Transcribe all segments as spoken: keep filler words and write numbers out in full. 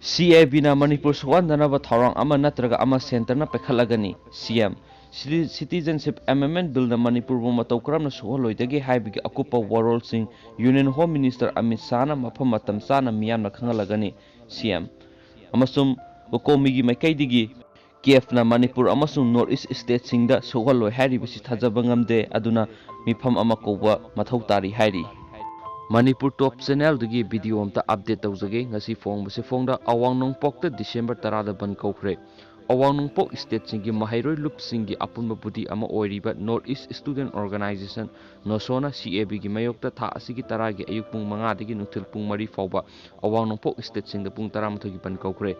ꯁꯤ ꯑꯦ ꯕꯤꯅ ꯃꯅꯤꯄꯨꯔ ꯁꯣꯛꯍꯟꯗꯅꯕ ꯊꯧꯔꯥꯡ ꯑꯃ ꯅꯠꯇ꯭ꯔꯒ ꯑꯃ ꯁꯦꯟꯇꯔꯅ ꯄꯥꯏꯈꯠꯂꯒꯅꯤ꯫ ꯁꯤ ꯑꯦꯝ꯫ ꯁꯤꯇꯤ-, Citizenship Amendment Billꯅ ꯃꯅꯤꯄꯨꯔꯕꯨ ꯃꯇꯧ ꯀꯔꯝꯅ ꯁꯣꯛꯍꯜꯂꯣꯏꯗꯒꯦ ꯍꯥꯏꯕꯒꯤ ꯑꯀꯨꯞꯄ ꯋꯥꯔꯣꯜꯁꯤꯡ Union Home Minister ꯑꯃꯤꯠ ꯁꯥꯍꯅ ꯃꯐꯝ ꯃꯇꯝ ꯆꯥꯅ ꯃꯤꯌꯥꯝꯅ ꯈꯪꯍꯜꯂꯒꯅꯤ꯫ ꯁꯤ ꯑꯦꯝ꯫ ꯑꯃꯁꯨꯡ ꯀꯣꯀꯣꯃꯤꯒꯤ ꯃꯥꯏꯀꯩꯗꯒꯤ ꯀꯦꯐꯅ ꯃꯅꯤꯄꯨꯔ ꯑꯃꯁꯨꯡ North East stateꯁꯤꯡꯗ ꯁꯣꯛꯍꯜꯂꯣꯏ ꯍꯥꯏꯔꯤꯕꯁꯤ ꯊꯥꯖꯕ ꯉꯝꯗꯦ, ꯑꯗꯨꯅ ꯃꯤꯐꯝ ꯑꯃ ꯀꯧꯕ ꯃꯊꯧ ꯇꯥꯔꯤ ꯍꯥꯏꯔꯤ꯫ ꯃꯅꯤꯄꯨꯔ Top Channelꯗꯒꯤ video ꯑꯝꯇ update ꯇꯧꯖꯒꯦ꯫ ꯉꯁꯤ ꯐꯣꯡꯕꯁꯤ ꯐꯣꯡꯗ ꯑꯋꯥꯡ ꯅꯣꯡꯄꯣꯛꯇ December ꯇꯔꯥꯗ ꯕꯟ ꯀꯧꯈ꯭ꯔꯦ꯫ ꯑꯋꯥꯡ ꯅꯣꯡꯄꯣꯛ stateꯁꯤꯡꯒꯤ ꯃꯍꯩꯔꯣꯏ ꯂꯨꯞꯁꯤꯡꯒꯤ ꯑꯄꯨꯟꯕ ꯕꯨꯗꯤ ꯑꯃ ꯑꯣꯏꯔꯤꯕ North East Student Organisation, ꯅꯣꯁꯣꯅ ꯁꯤ ꯑꯦ ꯕꯤꯒꯤ ꯃꯥꯌꯣꯛꯇ ꯊꯥ ꯑꯁꯤꯒꯤ ꯇꯔꯥꯒꯤ ꯑꯌꯨꯛ ꯄꯨꯡ ꯃꯉꯥꯗꯒꯤ ꯅꯨꯡꯊꯤꯜ ꯄꯨꯡ ꯃꯔꯤ ꯐꯥꯎꯕ ꯑꯋꯥꯡ ꯅꯣꯡꯄꯣꯛ stateꯁꯤꯡꯗ ꯄꯨꯡ ꯇꯔꯥꯃꯥꯊꯣꯏꯒꯤ ꯕꯟ ꯀꯧꯈ꯭ꯔꯦ꯫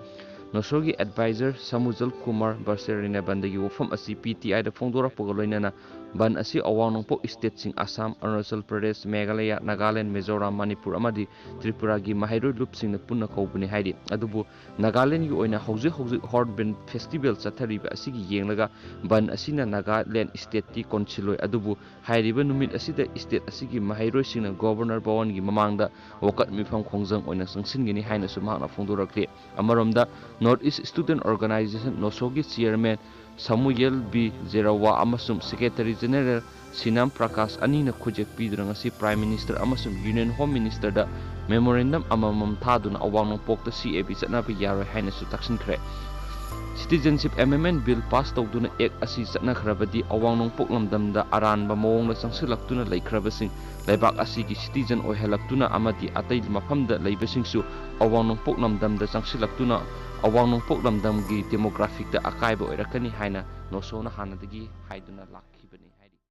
ꯅꯣꯁꯣꯒꯤ advisor ꯁꯃꯨꯖꯜ ꯀꯨꯃꯥꯔ ꯕꯁꯦꯔꯤꯅ ꯕꯟꯗꯒꯤ ꯋꯥꯐꯝ ꯑꯁꯤ ꯄꯤ ꯇꯤ ꯑꯥꯏꯗ ꯐꯣꯡꯗꯣꯔꯛꯄꯒ ꯂꯣꯏꯅꯅ ꯕꯟ ꯑꯁꯤ ꯑꯋꯥꯡ ꯅꯣꯡꯄꯣꯛ stateꯁꯤꯡ ꯑꯁꯥꯝ, ꯑꯔꯨꯅꯥꯆꯜ ꯄ꯭ꯔꯗꯦꯁ, ꯃꯦꯘꯥꯂꯌꯥ, ꯅꯥꯒꯥꯂꯦꯟ, ꯃꯤꯖꯣꯔꯥꯝ, ꯃꯅꯤꯄꯨꯔ ꯑꯃꯗꯤ ꯇ꯭ꯔꯤꯄꯨꯔꯥꯒꯤ ꯃꯍꯩꯔꯣꯏ ꯂꯨꯞꯁꯤꯡꯅ ꯄꯨꯟꯅ ꯀꯧꯕꯅꯤ ꯍꯥꯏꯔꯤ꯫ ꯑꯗꯨꯕꯨ ꯅꯥꯒꯥꯂꯦꯟꯒꯤ ꯑꯣꯏꯅ ꯍꯧꯖꯤꯛ ꯍꯧꯖꯤꯛ Hornbill Festival ꯆꯠꯊꯔꯤꯕ ꯑꯁꯤꯒꯤ ꯌꯦꯡꯂꯒ ꯕꯟ ꯑꯁꯤꯅ ꯅꯥꯒꯥꯂꯦꯟ stateꯇꯤ ꯀꯣꯟꯁꯤꯜꯂꯣꯏ꯫ ꯑꯗꯨꯕꯨ ꯍꯥꯏꯔꯤꯕ ꯅꯨꯃꯤꯠ ꯑꯁꯤꯗ state ꯑꯁꯤꯒꯤ ꯃꯍꯩꯔꯣꯏꯁꯤꯡꯅ Governor ꯚꯋꯟꯒꯤ ꯃꯃꯥꯡꯗ ꯋꯥꯀꯠ ꯃꯤꯐꯝ ꯈꯣꯡꯖꯪ ꯑꯣꯏꯅ ꯆꯪꯁꯤꯟꯒꯅꯤ ꯍꯥꯏꯅꯁꯨ ꯃꯍꯥꯛꯅ ꯐꯣꯡꯗꯣꯔꯛꯂꯤ꯫ ꯑꯃꯔꯣꯝꯗ North East Student Organisation, ꯅꯣꯁꯣꯒꯤ chairman ꯁꯃꯨꯌꯦꯜ ꯕꯤ ꯖꯦꯔꯋꯥ ꯑꯃꯁꯨꯡ Secretary General ꯁꯤꯅꯥꯝ ꯄ꯭ꯔꯀꯥꯁ ꯑꯅꯤꯅ ꯈꯨꯠꯌꯦꯛ ꯄꯤꯗꯨꯅ ꯉꯁꯤ Prime Minister ꯑꯃꯁꯨꯡ Union Home Ministerꯗ memorandum ꯑꯃꯃꯝ ꯊꯥꯗꯨꯅ ꯑꯋꯥꯡ ꯅꯣꯡꯄꯣꯛꯇ ꯁꯤ ꯑꯦ ꯕꯤ ꯆꯠꯅꯕ ꯌꯥꯔꯣꯏ ꯍꯥꯏꯅꯁꯨ ꯇꯛꯁꯤꯟꯈ꯭ꯔꯦ꯫ Citizenship Amendment Bill pass ꯇꯧꯗꯨꯅ act ꯑꯁꯤ ꯆꯠꯅꯈ꯭ꯔꯕꯗꯤ ꯑꯋꯥꯡ ꯅꯣꯡꯄꯣꯛ ꯂꯝꯗꯝꯗ ꯑꯔꯥꯟꯕ ꯃꯑꯣꯡꯗ ꯆꯪꯁꯤꯜꯂꯛꯇꯨꯅ ꯂꯩꯈ꯭ꯔꯕꯁꯤꯡ ꯂꯩꯕꯥꯛ ꯑꯁꯤꯒꯤ citizen ꯑꯣꯏꯍꯜꯂꯛꯇꯨꯅ ꯑꯃꯗꯤ ꯑꯇꯩ ꯃꯐꯝꯗ ꯂꯩꯕꯁꯤꯡꯁꯨ ꯑꯋꯥꯡ ꯅꯣꯡꯄꯣꯛ ꯂꯝꯗꯝꯗ ꯆꯪꯁꯤꯜꯂꯛꯇꯨꯅ ꯑꯋꯥꯡ ꯅꯣꯡꯄꯣꯛ ꯂꯝꯗꯝꯒꯤ demographyꯗ ꯑꯀꯥꯏꯕ ꯑꯣꯏꯔꯛꯀꯅꯤ ꯍꯥꯏꯅ ꯅꯣꯁꯣꯅ ꯍꯥꯟꯅꯗꯒꯤ ꯍꯥꯏꯗꯨꯅ ꯂꯥꯛꯂꯤ꯫